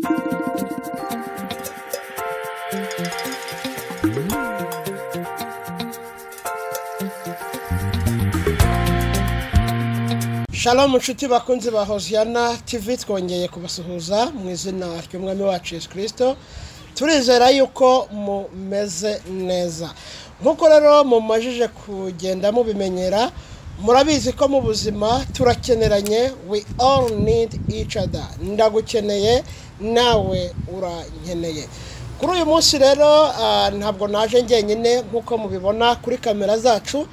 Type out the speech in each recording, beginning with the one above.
Shalom nshuti bakunzi ba Hoziyana TV, twongeye kubasuhuza mu izina ry'Umwami wacu Yesu Kristo. Turizera yuko mumeze neza. Nkuko rero mumajije kugenda mubimenyera, murabizi ko mu buzima turakeneranye, we all need each other. Ndagukeneye nawe urankeneye. Kuri uyu munsi rero ntabwo naje njyenyine, nkuko mubibona kuri kamera zacu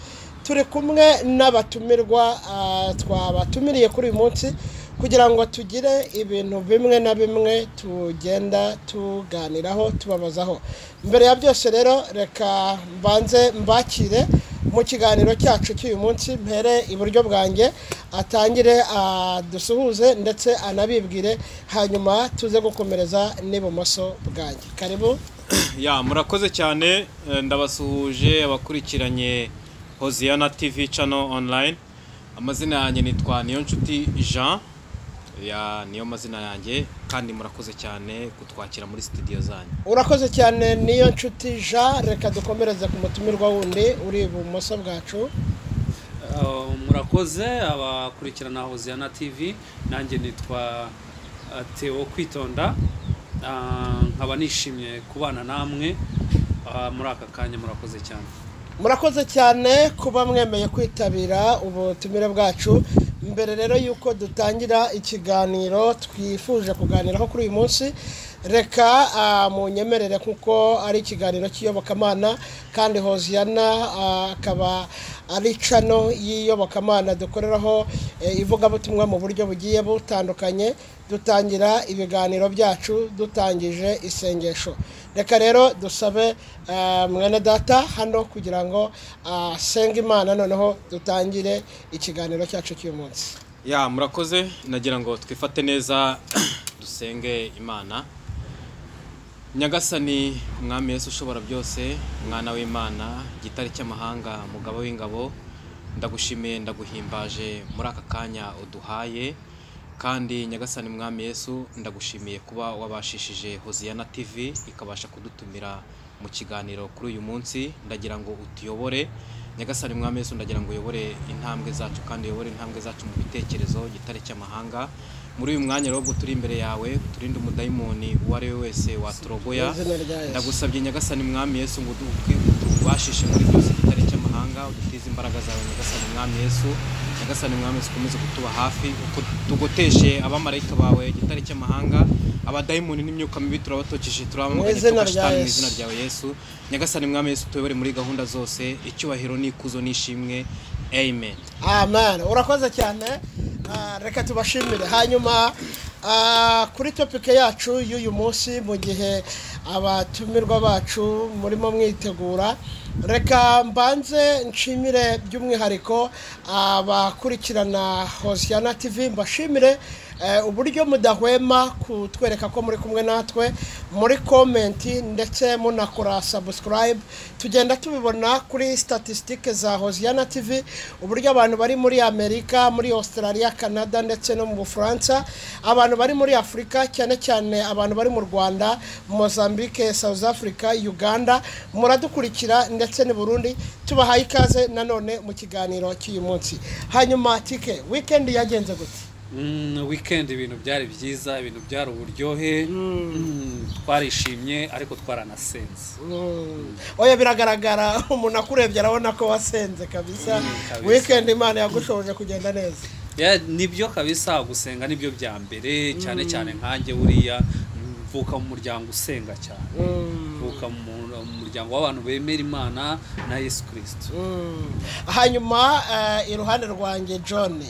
turi kumwe n'abatumirwa twabatumiriye kuri uyu munsi kugira ngo tugire ibintu bimwe na bimwe tugenda tuganiraho tubabazaho. Mbere ya byose rero reka mbanze mbakire mu kiganiro cyacu cy'uyu munsi, mpere iburyo bwanjye atangire adusuhuze ndetse anabibwire, hanyuma tuze gukomereza n'ibumoso bwanjye. Karibu. Ya, murakoze cyane, ndabasuhuje abakurikiranye Hoziyana TV channel online. Amazina yanjye nitwa Niyonshuti Jean, ya niyo mazina yanjye, kandi murakoze cyane kutwakira muri studio zanyu. Urakoze cyane Niyonshuti Jean. Reka dukomereze ku mutumirwa wundi uri ibumoso bwacu. Murakoze abakurikirana Hoziyana TV, nanjye nitwa Theo Kwitonda, nkaba nishimye kubana namwe muri aka kanya. Murakoze cyane. Murakoze cyane kuba mwemeye kwitabira ubutumire bwacu. Mbere rero yuko dutangira ikiganiro twifuje kuganiraho kuri uyu munsi, reka munyemerere kuko ari ikiganiro cy'iyobokamana, kandi Hoziyana akaba ari channel y'iyobokamana dukoreraho ivugabutumwa mu buryo bugiye butandukanye. Dutangira ibiganiro byacu dutangije isengesho. Reka rero dusabe mwene data hano kugira ngo asenge Imana, noneho dutangire ikiganiro cyacu cy'uyu munsi. Ya, murakoze. Nagira ngo twifate neza dusenge Imana. Nyagasani Umwami Yesu ushobora byose, mwana w'Imana, gitare cy'amahanga, mugabo w'ingabo, ndagushimiye ndaguhimbaje muri aka kanya uduhaye. Kandi Nyagasani Mwami Yesu, ndagushimiye kuba wabashishije Hoziyana TV ikabasha kudutumira mu kiganiro kuri uyu munsi. Ndagira ngo utuyobore Nyagasani Mwami Yesu, ndagira ngo uyobore intambwe zacu kandi uyobore intambwe zacu mu bitekerezo, gitare cy'amahanga. Muri uyu mwanya rero turi imbere yawe, turinde umudayimoni uwo ari we wese waturogoya. Ndagusabye Nyagasani Mwami Yesu ngo utubashishe muri byose, gitare cy'amahanga, udutize imbaraga zawe Nyagasani Mwami Yesu. Nyagasani Mwami Yesu, ukomeze kutuba hafi, uko tugoteshe abamarayika bawe, gitare cy'amahanga, abadayimoni n'imyuka mibi turabatokeshe, turabamaganye tugashitani mu izina ryawe Yesu. Nyagasani Mwami Yesu, tuyobore muri gahunda zose, icyubahiro n'ikuzo n'ishimwe. Amen. Amen. Urakoze cyane. Reka tubashimire. Hanyuma kuri topic yacu y'uyu munsi, mu gihe abatumirwa bacu murimo mwitegura, reka mbanze nshimire by'umwihariko abakurikirana Hoziyana TV, mbashimire uburyo mudahwema kutwereka ko muri kumwe natwe muri comment ndetse munakora subscribe. Tugenda tubibona kuri statistique za Hoziyana TV uburyo abantu bari muri Amerika, muri Australia, Canada ndetse no mu Bufaransa, abantu bari muri Afrika, cyane cyane abantu bari mu Rwanda, Mozambique, South Africa, Uganda, muradukurikira ndetse ni Burundi. Tubahaye ikaze nanone mu kiganiro cy'uyu munsi. Hanyuma tike, weekend yagenze gute? Weekend ibintu byari byiza, ibintu byari uburyohe, twarishimye ariko twaranasenze. Oya, biragaragara umuntu akurebye arabona ko wasenze kabisa. Weekend Imana yagushoboje kugenda neza. Ya, nibyo kabisa, gusenga nibyo bya mbere, cyane cyane nkanjye buriya mvuka mu muryango usenga cyane. Mvuka mu muryango w'abantu bemera Imana na Yesu Kristo. Hanyuma iruhande rwanjye John,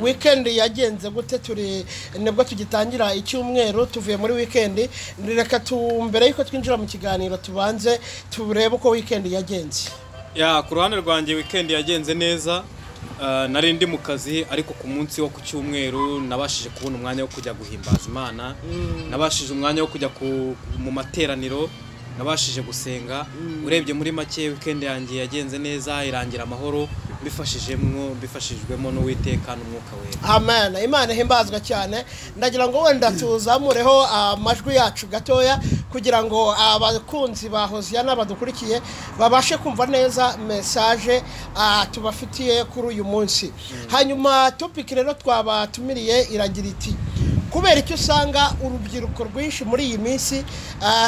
weekend yagenze gute? Turi nibwo tugitangira icyumweru, tuvuye muri weekend. Reka mbere yuko twinjira mu kiganiro tubanze turebe uko weekend yagenze. Ya, ku ruhande rwanjye weekend yagenze neza. Nari ndi mu kazi, ariko ku munsi wo ku cyumweru nabashije kubona umwanya wo kujya guhimbaza Imana, nabashije umwanya wo kujya mu materaniro, nabashije gusenga. Urebye muri make weekend yanjye yagenze neza, irangira amahoro. Mbifashijwemo n'Uwiteka n'Umwuka Wera. Amen. Imana ihimbazwa cyane. Ndagira ngo wenda tuzamureho amajwi yacu gatoya kugira ngo abakunzi ba Hoziyana badukurikiye babashe kumva neza message tubafitiye kuri uyu munsi. Hanyuma topic rero twabatumiriye iragira iti: kubera icyo usanga urubyiruko rwinshi muri iyi minsi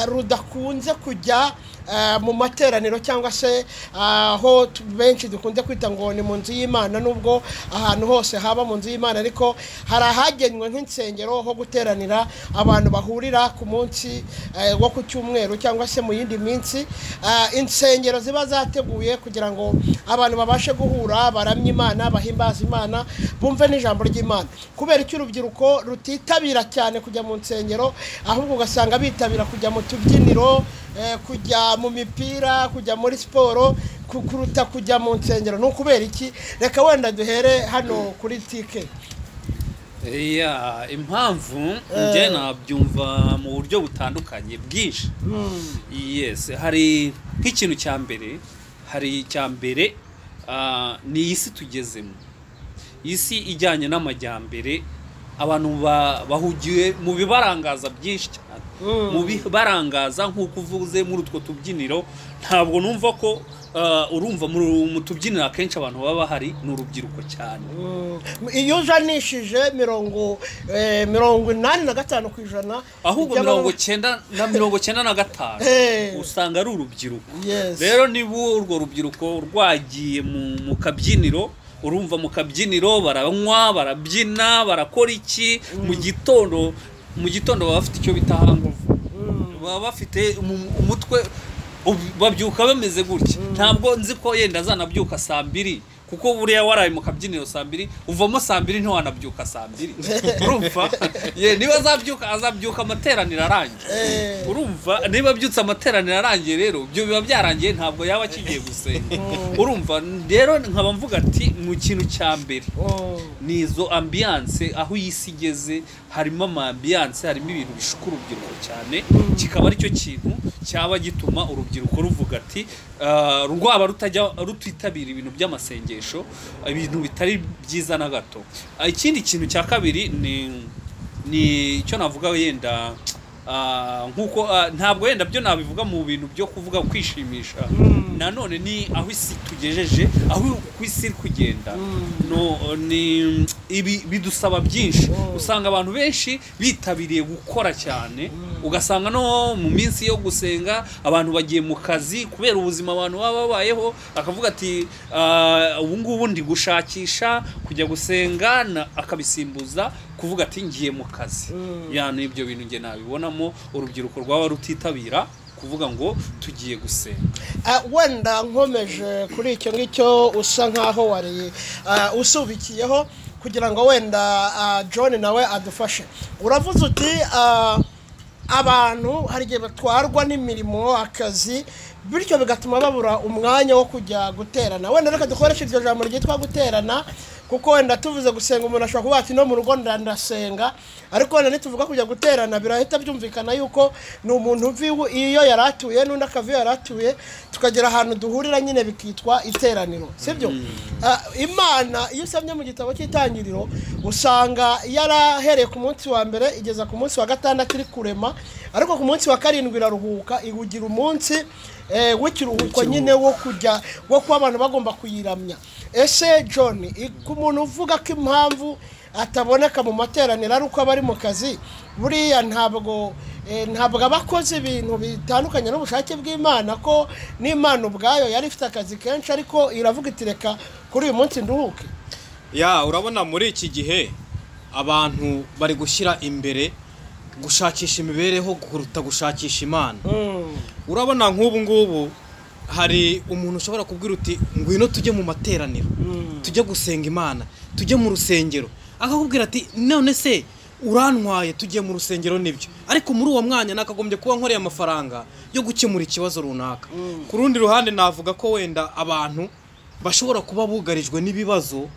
rudakunze kujya mu materaniro, cyangwa se aho benshi dukunze kwita ngo ni mu nzu y'Imana, nubwo ahantu hose haba mu nzu y'Imana, ariko hari ahagenwe nk'insengero ho guteranira abantu bahurira ku munsi wo ku cyumweru cyangwa se mu yindi minsi, insengero ziba zateguye kugira ngo abantu babashe guhura, baramye Imana, bahimbaze Imana, bumve n'ijambo ry'Imana. Kubera icyo urubyiruko rutitabira cyane kujya mu nsengero, ahubwo ugasanga bitabira kujya mu tubyiniro, kujya mu mipira, kujya muri siporo, kuruta kujya mu nsengero, ni ukubera iki? Reka wenda duhere hano kuri tike. Ya, impamvu njye nabyumva mu buryo butandukanye bwinshi. Yes, hari nk'ikintu cya mbere, hari icya mbere ni iyi si tugezemo, isi ijyanye n'amajyambere. Abantu bahugiye mu bibarangaza byinshi cyane, mu bibarangaza nk'uko uvuze muri utwo tubyiniro. Ntabwo numva ko urumva mu tubyiniro akenshi abantu baba bahari ni urubyiruko cyane. Iyo ujanishije 85%, ahubwo 90 na 95 usanga ari urubyiruko. Rero niba urwo rubyiruko rwagiye mu kabyiniro, urumva mu kabyiniro baranywa, barabyina, barakora iki, mu gitondo baba bafite icyo bita hangover, baba bafite umutwe, babyuka bameze gutya. Ntabwo nzi ko yenda azanabyuka saa 2, kuko buriya waraye mu kabyiniro saa 2, uvamo saa 2, ntiwanabyuka saa 2. Urumva ye, niba azabyuka, azabyuka amateraniro arangiye. Urumva niba abyutse amateraniro arangiye, rero ibyo biba byarangiye, ntabwo yaba akigiye gusenga. Urumva rero nkaba mvuga ati mu kintu cya mbere ni izo ambiance. Aho iyi si igeze harimo ama ambiance, harimo ibintu bishuka urubyiruko cyane, kikaba aricyo kintu cyaba gituma urubyiruko ruvuga ati rwaba rutajya rutitabira ibintu by'amasengesho, ibintu bitari byiza na gato. Ikindi kintu cya kabiri ni icyo navuga yenda nkuko ntabwo yenda byo nabivuga mu bintu byo kuvuga kwishimisha, nanone ni aho isi tugejeje, aho ku isi iri kugenda. No ni ibi bidusaba byinshi. Usanga abantu benshi bitabiriye gukora cyane, ugasanga no mu minsi yo gusenga abantu bagiye mu kazi kubera ubuzima abantu baba babayeho, akavuga ati ubu ngubu ndi gushakisha kujya gusenga, akabisimbuza kuvuga ati ngiye mu kazi. Ya, ibyo bintu njye nabibonamo urubyiruko rwaba rutitabira kuvuga ngo tugiye gusenga. Wenda nkomeje kuri icyo ngicyo usa nkaho wari usubikiyeho, kugira ngo wenda John nawe adufashe. Uravuze uti abantu hari igihe batwarwa n'imirimo, akazi, bityo bigatuma babura umwanya wo kujya guterana. Wenda reka dukoreshe iryo jambo ryitwa guterana, kuko wenda tuvuze gusenga umuntu ashobora kuvuga ati no mu rugo ndasenga, ariko wenda nituvuga kujya guterana birahita byumvikana yuko ni umuntu uva iyo yari atuye n'undi akava iyo yari atuye, tukagera ahantu duhurira nyine bikitwa iteraniro, sibyo? Imana iyo usomye mu gitabo cy'Itangiriro usanga yarahereye ku munsi wa mbere igeza ku munsi wa gatandatu iri kurema, ariko ku munsi wa karindwi iraruhuka, iwugira umunsi w'ikiruhuko nyine wo kujya wo kuba abantu bagomba kuyiramya. Ese John, ku muntu uvuga ko impamvu ataboneka mu materaniro ari uko aba ari mu kazi, buriya ntabwo aba akoze ibintu bitandukanye n'ubushake bw'Imana, ko n'Imana ubwayo yari ifite akazi kenshi, ariko iravuga iti reka kuri uyu munsi nduhuke? Ya, urabona muri iki gihe abantu bari gushyira imbere gushakisha imibereho kuruta gushakisha Imana. Urabona nk'ubu ngubu hari umuntu ushobora kubwira uti ngwino tujye mu materaniro, tujye gusenga Imana, tujye mu rusengero, akakubwira ati none se urantwaye tugiye mu rusengero nibyo, ariko muri uwo mwanya nakagombye kuba nkoreye amafaranga yo gukemura ikibazo runaka. Ku rundi ruhande navuga ko wenda abantu bashobora kuba bugarijwe n'ibibazo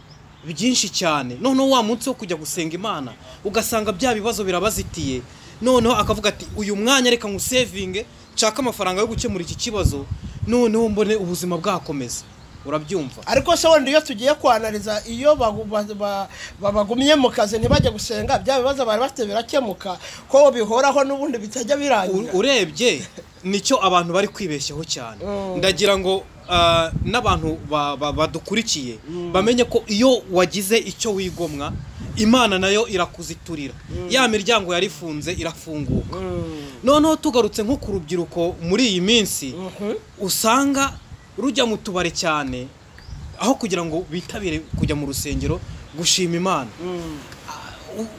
byinshi cyane, noneho wa munsi wo kujya gusenga Imana ugasanga bya bibazo birabazitiye, noneho akavuga ati uyu mwanya reka nkusevinge nshake amafaranga yo gukemura iki kibazo, noneho mbone ubuzima bwakomeza. Urabyumva? Ariko se wenda iyo tugiye kwanariza, iyo bagumye mu kazi ntibajya gusenga, bya bibazo bari bafite birakemuka, ko bihoraho n'ubundi bitajya birangira? Urebye nicyo abantu bari kwibeshyaho cyane. Ndagira ngo n'abantu badukurikiye bamenye ko iyo wagize icyo wigomwa, Imana nayo irakuziturira, ya miryango yarifunze irafunguka. Noneho tugarutse nko ku rubyiruko muri iyi minsi, usanga rujya mu tubare cyane aho kugira ngo bitabire kujya mu rusengero gushima Imana.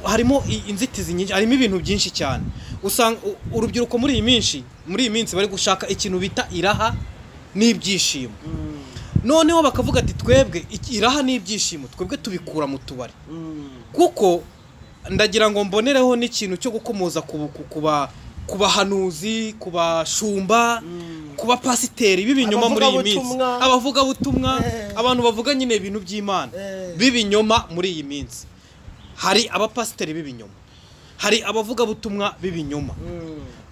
Harimo inzitizi nyinshi, harimo ibintu byinshi cyane. Usanga urubyiruko muri iyi minsi bari gushaka ikintu bita iraha n'ibyishimo. Noneho bakavuga ati twebwe iraha n'ibyishimo twebwe tubikura mu tubari. Kuko ndagira ngo mbonereho n'ikintu cyo gukomoza ku bahanuzi, ku bashumba, ku bapasiteri b'ibinyoma muri iyi minsi, abavugabutumwa, abantu bavuga nyine ibintu by'Imana b'ibinyoma muri iyi minsi. Hari abapasiteri b'ibinyoma, hari abavugabutumwa b'ibinyoma.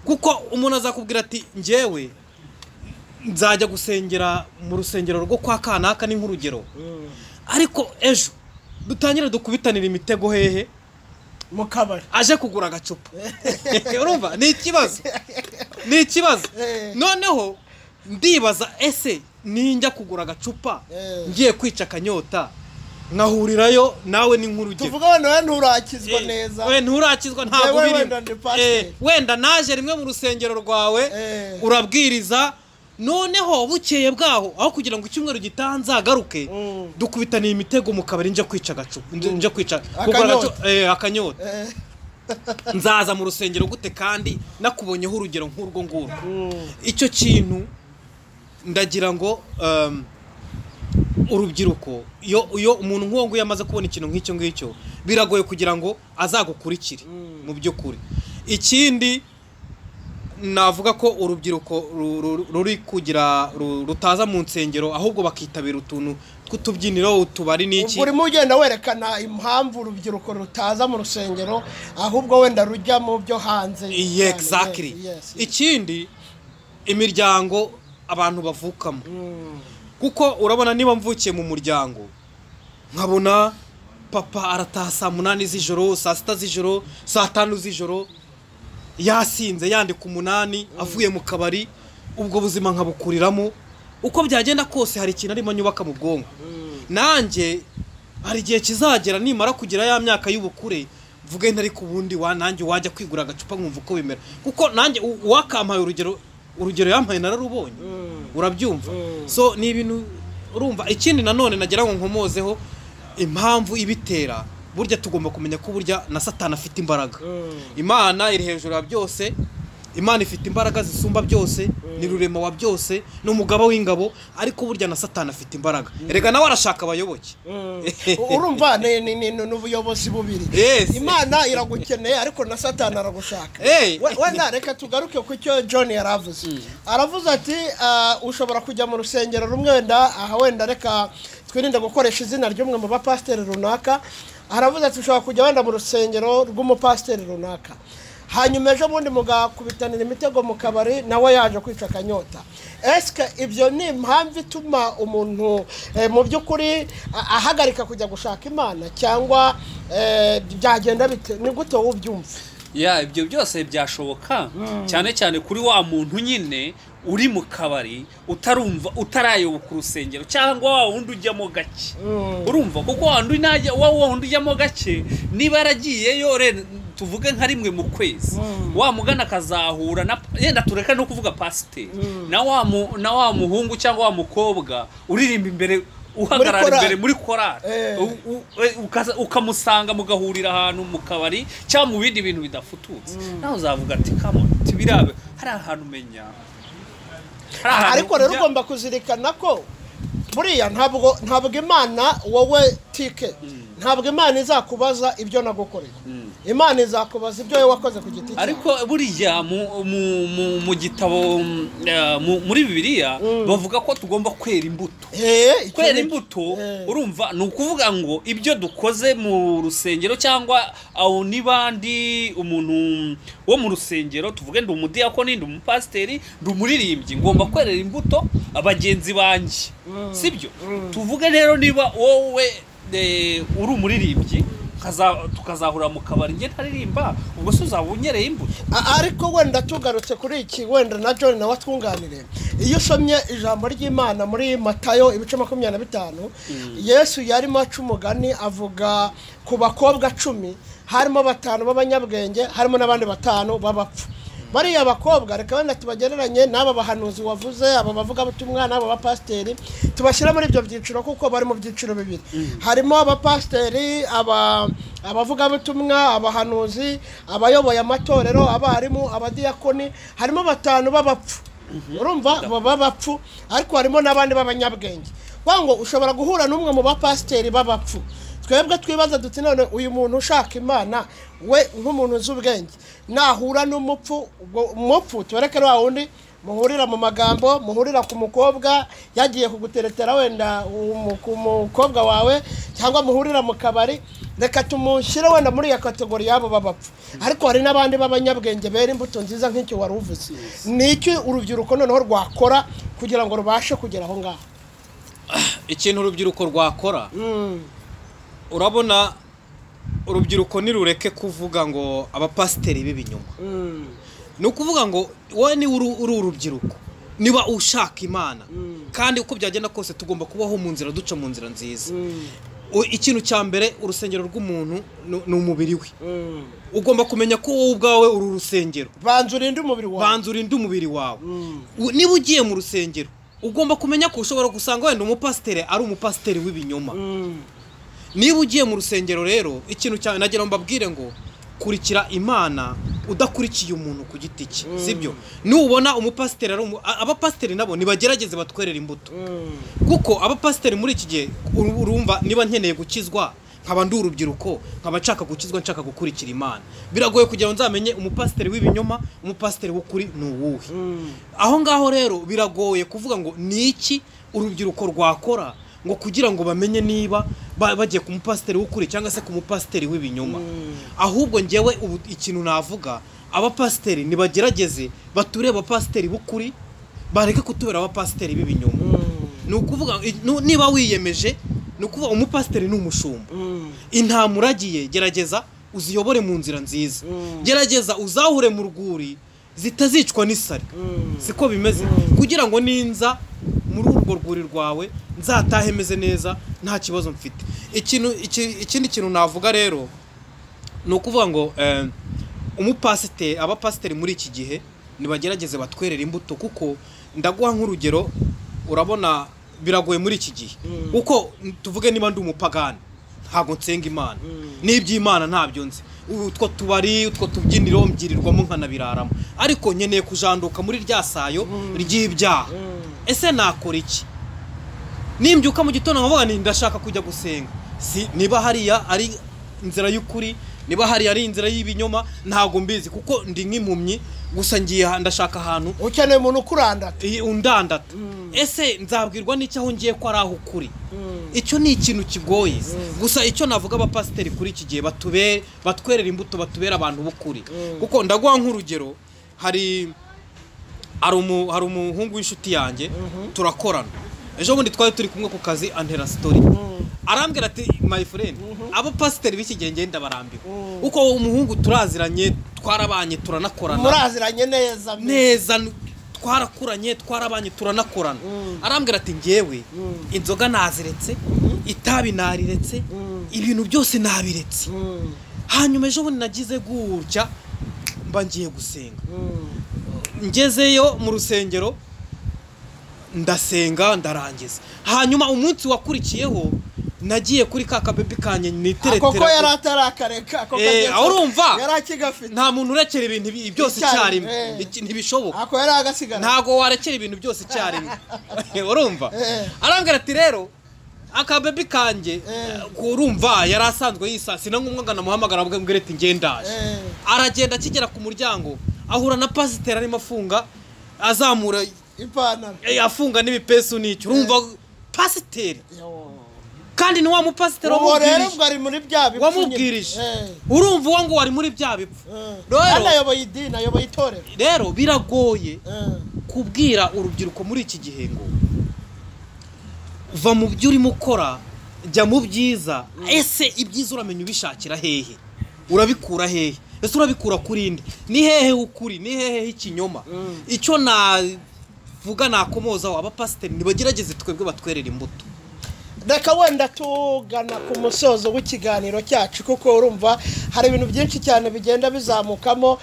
Kuko umuntu azakubwira ati njyewe nzajya gusengera mu rusengero rwo kwa kanaka, ni nk'urugero, ariko ejo dutangire dukubitanira imitego hehe? Mu kabari, aje kugura agacupa. Urumva ni ikibazo, ni ikibazo. Noneho ndibaza, ese ninjya kugura agacupa ngiye kwica akanyota nkahurirayo nawe, ni nk'urugero, tuvuga wenda nturakizwa neza, we nturakizwa, ntabwo biri, wenda naje rimwe mu rusengero rwawe urabwiriza, noneho bukeye bwaho aho kugira ngo icyumweru gitaha nzagaruke, dukubitaniye imitego mu kabari nje kwica agacupa, nje kwica akanyota, nzaza mu rusengero gute kandi nakubonyeho urugero nk'urwo ngurwo? Icyo kintu ndagira ngo urubyiruko, iyo umuntu nk'uwo nguwo yamaze kubona ikintu nk'icyo ngicyo, biragoye kugira ngo azagukurikire mu by'ukuri. Ikindi navuga ko urubyiruko ruri kugira rutaza mu nsengero, ahubwo bakitabira utuntu tw'utubyiniro, utubari n'iki. Urimo ugenda werekana impamvu urubyiruko rutaza mu rusengero, ahubwo wenda rujya mu byo hanze. Exactly. Ikindi, imiryango abantu bavukamo. Kuko urabona niba mvukiye mu muryango nkabona papa arataha saa 8 z'ijoro, saa 6 z'ijoro, saa 5 z'ijoro, yasinze yandika 8 avuye mu kabari, ubwo buzima nkabukuriramo. Uko byagenda kose hari ikintu arimo nyubaka mu bwonko. Nanjye hari igihe kizagera nimara kugira ya myaka y'ubukure, mvuge ntari ku bundi wa nanjye wajya kwigura agacupa nkumva uko bimera. Kuko nanjye uwakampaye urugero yampaye nararubonye. Urabyumva? So ni ibintu urumva. Ikindi nanone nagira ngo nkomozeho impamvu ibitera, burya tugomba kumenya ko burya na Satani afite imbaraga. Imana iri hejuru ya byose, Imana ifite imbaraga zisumba byose, ni rurema wa byose, ni umugaba w'ingabo, ariko burya na Satani afite imbaraga. Erega nawe arashaka abayoboke. Urumva ni ubuyobozi bubiri. Imana iragukeneye ariko na Satani aragushaka. Wenda reka tugaruke ku cyo John yaravuze. Aravuze ati ushobora kujya mu rusengero rumwe, wenda aha wenda reka twirinde gukoresha izina ry'umwe mu bapasiteri runaka. Aravuze ati ushobora kujya wenda mu rusengero rw'umupasiteri runaka, hanyuma ejo bundi mugakubitanira imitego mu kabari, nawe yaje kwica akanyota. Eske ibyo ni impamvu ituma umuntu mu by'ukuri ahagarika kujya gushaka Imana, cyangwa byagenda bite? Ni gute wowe ubyumva? Ya, ibyo byose byashoboka, cyane cyane kuri wa muntu nyine uri mu kabari utarumva, utarayoboka urusengero, cyangwa wa wundi ujyamo gake. Urumva, kuko wa wundi najya, wa wundi ujyamo gake, niba yaragiyeyo tuvuge nka rimwe mu kwezi, wa mugana akazahura na yenda, tureka no kuvuga pasiteri, na wa muhungu cyangwa wa mukobwa uririmba imbere, uhagarara imbere muri korali, ukamusanga mugahurira ahantu mu kabari cyangwa mu bindi bintu bidafututse, nawe uzavuga ati come on, tibirabe hari ahantu umenya. Ariko rero ugomba kuzirikana ko buriya ntabwo Imana wowe tike, ntabwo Imana izakubaza ibyo nagukoreye. Imana izakubaza ibyo wowe wakoze ku giti cyawe. Ariko buriya mu gitabo, muri Bibiliya bavuga ko tugomba kwera imbuto. Icyo Kwera ni cyo. imbuto, urumva, ni ukuvuga ngo ibyo dukoze mu rusengero cyangwa aho n'ibandi, umuntu wo mu rusengero, tuvuge ndi umudiyakoni, ndi umupasiteri, ndi umuririmbyi, ngomba kwerera imbuto bagenzi banjye, sibyo? Tuvuge rero niba wowe uri umuririmbyi, tukazahura mu kabari njye ntaririmba, ubwo se uzaba unyereye imbuto? Ariko wenda tugarutse kuri iki, wenda na John nawe atwunganire. Iyo usomye ijambo ry'Imana muri Matayo ibice 25, Yesu yarimo aca umugani avuga ku bakobwa 10, harimo 5 b'abanyabwenge, harimo n'abandi 5 b'abapfu. Bariya bakobwa reka wenda tubagereranye n'aba bahanuzi wavuze, aba bavugabutumwa n'aba bapasiteri, tubashyira muri ibyo byiciro kuko bari mu byiciro bibiri. Harimo abapasiteri, abavugabutumwa, abahanuzi, abayoboye amatorero, abarimu, abadiyakoni, harimo 5 b'abapfu. Urumva b'abapfu, ariko harimo n'abandi b'abanyabwenge. Ngo ushobora guhura n'umwe mu bapasiteri b'abapfu. Twebwe twibaza duti none uyu muntu ushaka Imana we nk'umuntu uzi ubwenge nahura n'umupfu, ubwo umupfu tubereke wa wundi muhurira mu magambo, muhurira ku mukobwa yagiye kuguteretera wenda ku mukobwa wawe, cyangwa muhurira mu kabari, reka tumushyire wenda muri ya kategori y'abo b'abapfu. Ariko hari n'abandi b'abanyabwenge bera imbuto nziza nk'icyo wari uvuze. Ni iki urubyiruko noneho rwakora kugira ngo rubashe kugera aho ngaho? Ikintu urubyiruko rwakora, urabona urubyiruko nirureke kuvuga ngo abapasiteri b'ibinyoma. Ni ukuvuga ngo wowe niba uri urubyiruko, niba ushaka Imana, kandi uko byagenda kose tugomba kubaho mu nzira, duca mu nzira nziza. Ikintu cya mbere, urusengero rw'umuntu ni umubiri we. Ugomba kumenya ko wowe ubwawe uri urusengero. Banza urinde umubiri wawe. Banza urinde umubiri wawe. Niba ugiye mu rusengero, ugomba kumenya ko ushobora gusanga wenda umupasiteri ari umupasiteri w'ibinyoma. Niba ugiye mu rusengero rero, ikintu cya nagira ngo mbabwire ngo kurikira Imana udakurikiye umuntu ku giti cye, sibyo? Nubona umupasiteri ari abapasiteri nabo nibagerageze batwerere imbuto. Kuko abapasiteri muri iki gihe, urumva, niba nkeneye gukizwa nkaba ndi urubyiruko, nkaba nshaka gukizwa, nshaka gukurikira Imana, biragoye kugira ngo nzamenye umupasiteri w'ibinyoma, umupasiteri w'ukuri ni uwuhe. Aho ngaho rero biragoye kuvuga ngo ni iki urubyiruko rwakora ngo kugira ngo bamenye niba bagiye ku mupasiteri w'ukuri cyangwa se ku mupasiteri w'ibinyoma. Ahubwo njyewe ubu ikintu navuga, abapasiteri nibagerageze bature abapasiteri b'ukuri, bareke kutubera abapasiteri b'ibinyoma. Ni ukuvuga niba wiyemeje, ni ukuvuga umupasiteri ni umushumba. Intama uragiye, gerageza uziyobore mu nzira nziza, gerageza uzahure mu rwuri zitazicwa n'isari, siko bimeze, kugira ngo ninza muri urwo rwuri rwawe nzatahe meze neza, nta kibazo mfite. Ikindi kintu navuga rero ni ukuvuga ngo umupasiteri, abapasiteri muri iki gihe nibagerageze batwerere imbuto. Kuko ndaguha nk'urugero, urabona biragoye muri iki gihe, kuko tuvuge niba ndi umupagani, ntabwo nsenga Imana, n'iby'Imana ntabyo nzi, utwo tubari, utwo tubyiniro mbyirirwamo nkanabiraramo, ariko nkeneye kujanduka muri rya sayo ry'ibyaha. Ese nakora iki? Nimbyuka mu gitondo nkavuga nti ndashaka kujya gusenga, si niba hariya ari inzira y'ukuri, niba hariya ari inzira y'ibinyoma, ntabwo mbizi, kuko ndi nk'impumyi gusa, ngiye ndashaka ahantu. Ukeneye umuntu ukurandata. Undandata. Ese nzabwirwa n'icyo aho ngiye ko ari aho ukuri? Icyo ni ikintu kigoye. Gusa icyo navuga, abapasiteri kuri iki gihe batubere, batwerera imbuto, batubere abantu b'ukuri. Kuko ndaguha nk'urugero, hari umuhungu w'inshuti yanjye turakorana, ejo bundi twari turi kumwe ku kazi, antera story, arambwira ati my friend, abapasiteri b'iki gihe ngenda barambiwe. Kuko umuhungu turaziranye, twarabanye, turanakorana. Muraziranye neza? Neza, twarakuranye, twarabanye, turanakorana. Arambwira ati ngewe inzoga naziretse, itabi nariretse, ibintu byose nabiretse. Hanyuma ejo bundi nagize gutya mba ngiye gusenga, ngezeyo mu rusengero ndasenga ndarangiza. Hanyuma umunsi wakurikiyeho nagiye kuri ka kabebi kanye niteretera. Koko yari atarakareka ako kagenzo? Urumva yari akigafite. Nta muntu urekera ibintu byose icyarimwe, ntibishoboka. Ako yari agasigara. Ntago warekera ibintu byose icyarimwe, urumva. Arambwira ati rero Akabebi kanjye urumva yari asanzwe yisa, sina ngombwa ngo namuhamagara ngo mbwire ati ngendaje. Aragenda akigera ku muryango ahura na pasiteri arimo afunga azamura ipantaro, afunga n'ibipesu n'icyo. Urumva pasiteri kandi ni wa mupasiteri uwo rero ubwo ari muri bya bipfu wamubwirije. Urumva uwo ngo wari muri bya bipfu. Rero ayoboye idini, ayoboye itorero. Rero biragoye kubwira urubyiruko muri iki gihe ngo va mu byo urimo ukora jya mu byiza. Ese ibyiza uramenya ubishakira hehe? Urabikura hehe? Ese urabikura kuri nde? Ni hehe ukuri? Ni hehe ikinyoma? Icyo navuga nakomozaho, abapasiteri nibagerageze twebwe batwerera imbuto. Reka wenda tugana ku musozo w'ikiganiro cyacu, kuko urumva hari ibintu byinshi cyane bigenda bizamukamo,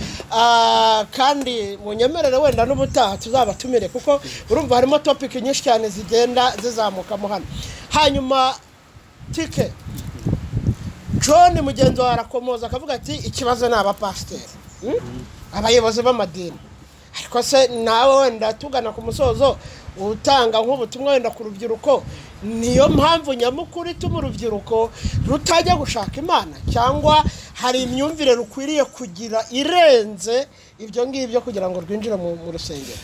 kandi munyemerere wenda n'ubutaha tuzabatumire, kuko urumva harimo topic nyinshi cyane zigenda zizamukamo hano. Hanyuma Tike John mugenzi wawe arakomoza akavuga ati ikibazo ni abapasiteri, abayobozi b'amadini. Ariko se nawe wenda tugana ku musozo utanga nk'ubutumwa wenda ku rubyiruko, niyo mpamvu nyamukuru ituma urubyiruko rutajya gushaka Imana, cyangwa hari imyumvire rukwiriye kugira irenze ibyo ngibyo kugira ngo rwinjire mu rusengero?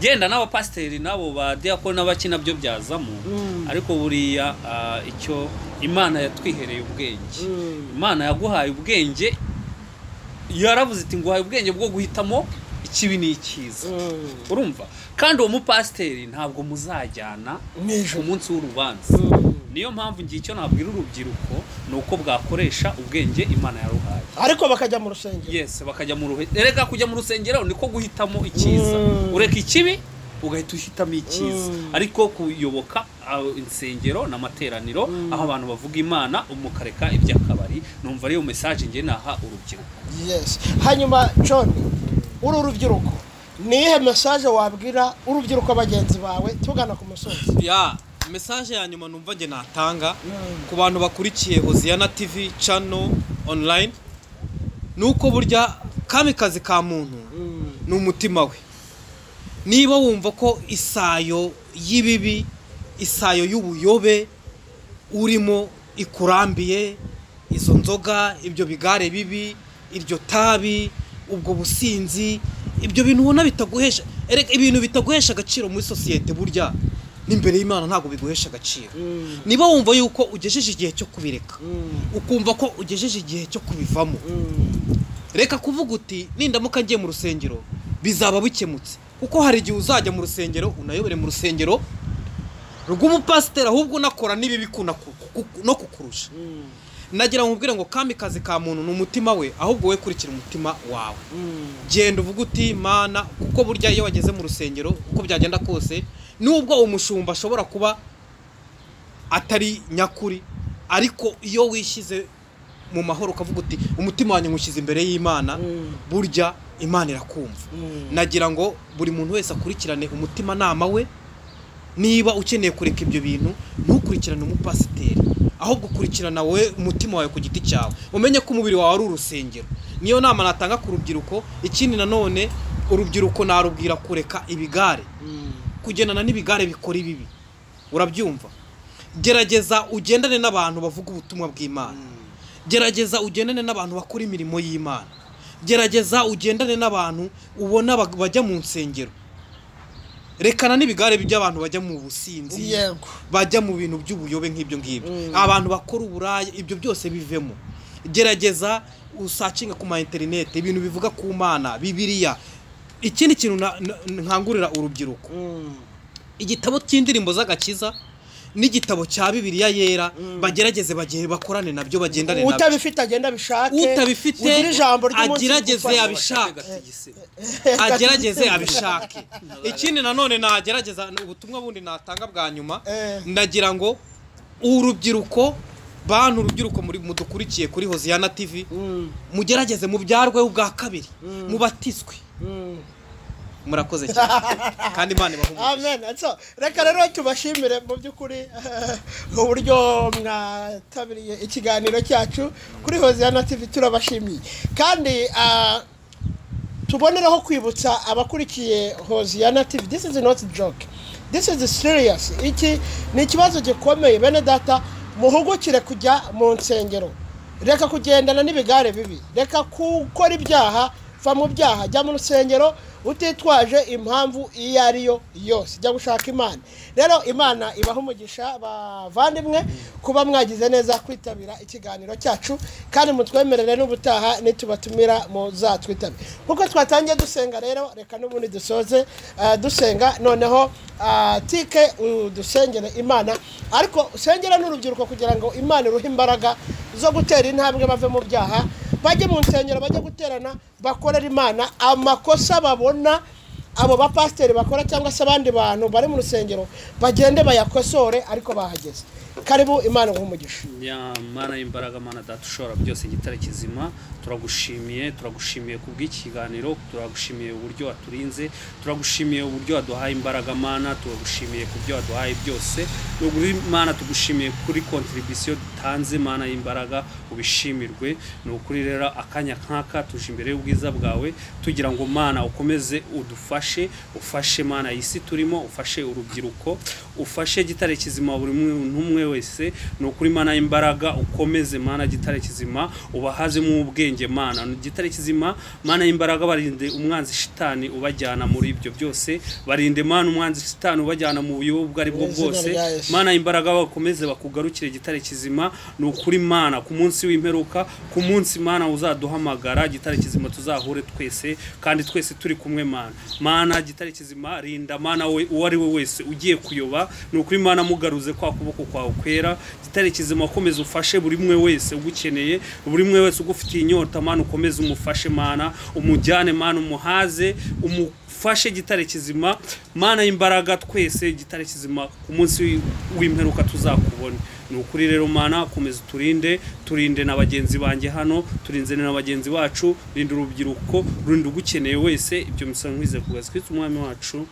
Genda n'abapasiteri nabo ba diakoni n'abaki nabyo byazamo, ariko buriya icyo Imana yatwihereye ubwenge. Imana yaguhaye ubwenge, yaravuze iti nguhaye ubwenge bwo guhitamo ikibi n'icyiza. Urumva kandi uwo mupasiteri ntabwo muzajyana ku munsi w'urubanza. Niyo mpamvu ngiye icyo nabwira urubyiruko ni uko bwakoresha ubwenge Imana yaruhaye, ariko bakajya mu rusengero. Yes, bakajya mu rusengero. Erega kujya mu rusengero niko guhitamo icyiza. Ureka ikibi ugahita uhitamo icyiza. Ariko kuyoboka insengero n'amateraniro aho abantu bavuga Imana umukareka iby'akabari, numva ariyo message ngiye naha urubyiruko. Yes. Hanyuma John, uru rubyiruko nihe message wabwira urubyiruko bagenzi bawe tugana ku musozi? Ya message ya nyuma numva nge natanga ku bantu bakurikiye Hoziyana TV channel online, nuko burya kamikazi ka muntu ni umutima we. Niba wumva ko isayo y'ibibi, isayo y'ubuyobe urimo ikurambiye, izo nzoga, ibyo bigare bibi, iryo tabi, ubwo businzi, ibyo bintu ubona bitaguhesha, erega ibintu bitaguhesha agaciro muri societe burya n'imbere y'Imana ntabwo biguhesha agaciro. Niba wumva yuko ugejeje igihe cyo kubireka, ukumva ko ugejeje igihe cyo kubivamo, reka kuvuga uti nindamuka ngiye mu rusengero bizaba bikemutse. Kuko hari igihe uzajya mu rusengero unayobere mu rusengero rw'umupasiteri ahubwo unakora n'ibibi no kukurusha. Nagira nkubwire ngo kamikazi ka muntu ni umutima we, ahubwo we kurikira umutima wawe. Genda uvuga uti Mana, kuko burya iyo wageze mu rusengero uko byagenda kose, nubwo umushumba ashobora kuba atari nyakuri, ariko iyo wishyize mu mahoro ukavuga uti umutima wanjye nywushyize imbere y'Imana, burya Imana irakumva. Nagira ngo buri muntu wese akurikirane umutima nama we. Niba ukeneye kureka ibyo bintu, ntukurikirane umupasiteri, ahubwo ukurikirana wowe umutima wawe ku giti cyawe, umenye ko umubiri wawe ari urusengero. Niyo nama natanga ku rubyiruko. Ikindi nanone urubyiruko narubwira kureka ibigare, kugendana n'ibigare bikora ibibi. Urabyumva? Gerageza ugendane n'abantu bavuga ubutumwa bw'Imana, gerageza ugendane n'abantu bakora imirimo y'Imana, gerageza ugendane n'abantu ubona bajya mu nsengero. Rekana n'ibigare by'abantu bajya mu businzi, bajya mu bintu by'ubuyobe nk'ibyo ngibyo, abantu bakora uburaya, ibyo byose bivemo. Gerageza usacinga ku ma internet ibintu bivuga ku Mana, Bibiliya. Ikindi kintu nkangurira urubyiruko, igitabo cy'indirimbo z'agakiza n'igitabo cya Bibiliya yera, bagerageze bagiye bakorane nabyo, bagendane nabyo. Utabifite agenda bishake, utabifite agerageze abishake, agerageze abishake. Ikindi nanone nagerageza ubutumwa bundi natanga bwa nyuma, ndagira ngo urubyiruko, bantu urubyiruko muri mudukurikiye kuri Hoziyana TV, mugerageze mubyarwe ubwa kabiri, mubatizwe. Murakoze cyane kandi Imana ibahe umugisha. Amen. So reka rero tubashimire mu by'ukuri uburyo mwatabiriye ikiganiro cyacu kuri Hoziyana TV, turabashimiye. Kandi tuboneraho kwibutsa abakurikiye Hoziyana TV, this is not a joke. This is serious. Iki ni ikibazo gikomeye. Bene data, muhugukire kujya mu nsengero, reka kugendana n'ibigare bibi, reka gukora ibyaha, va mu byaha, jya mu rusengero utitwaje impamvu iyo ari yo yose, jya gushaka Imana. Rero Imana ibaha umugisha bavandimwe kuba mwagize neza kwitabira ikiganiro cyacu, kandi mutwemerere n'ubutaha nitubatumira muzatwitabe. Kuko twatangiye dusenga, rero reka n'ubundi dusoze dusenga. Noneho tike udusengere Imana, ariko usengera n'urubyiruko kugira ngo Imana iruhe imbaraga zo gutera intambwe, bave mu byaha, bajye mu nsengero, bajye guterana, bakorera Imana. Amakosa babona abo bapasiteri bakora cyangwa se abandi bantu bari mu rusengero bagende bayakosore, ariko bahageze. Karibu, Imana iguhe umugisha. Ya Mana y'imbaraga, Mana Data ushobora byose, gitare kizima, turagushimiye, turagushimiye kubw'iki kiganiro, turagushimiye uburyo waturinze, turagushimiye uburyo waduhaye imbaraga Mana, turagushimiye ku byo waduhaye byose. Nukuri Mana tugushimiye kuri contribution dutanze, Mana y'imbaraga ubishimirwe. Ni ukuri rero akanya nk'aka tuje imbere y'ubwiza bwawe tugira ngo Mana ukomeze udufashe, ufashe Mana isi turimo, ufashe urubyiruko, ufashe gitare kizima buri muntu umwe wese. Ni ukuri Mana y'imbaraga ukomeze Mana gitare kizima, ubahaze mu ubwenge Mana gitare kizima, Mana y'imbaraga barinde umwanzi shitani ubajyana muri ibyo byose, barinde Mana umwanzi shitani ubajyana mu buyobe ubwo ari bwo Mu izina bwose. rya Yesu. Mana y'imbaraga bakomeze bakugarukire gitare kizima. Ni ukuri Mana ku munsi w'imperuka, ku munsi Mana uzaduhamagara gitare kizima, tuzahure twese kandi twese turi kumwe Mana. Mana gitare kizima rinda Mana we uwo ari we wese ugiye kuyoba, ni ukuri Mana mugaruze kwa kuboko kwawe kwera. Gitare kizima ukomeze ufashe buri umwe wese ugukeneye, buri umwe wese ugufitiye inyota Mana ukomeze umufashe Mana, umujyane Mana, umuhaze, umufashe gitare kizima. Mana y'imbaraga twese gitare kizima ku munsi w'imperuka tuzakubona. Ni ukuri rero Mana komeza uturinde, turinde na bagenzi banjye hano, turinze na bagenzi bacu, rinda urubyiruko, rinda ugukeneye wese. Ibyo bisa nkwize ku Kristo umwami wacu.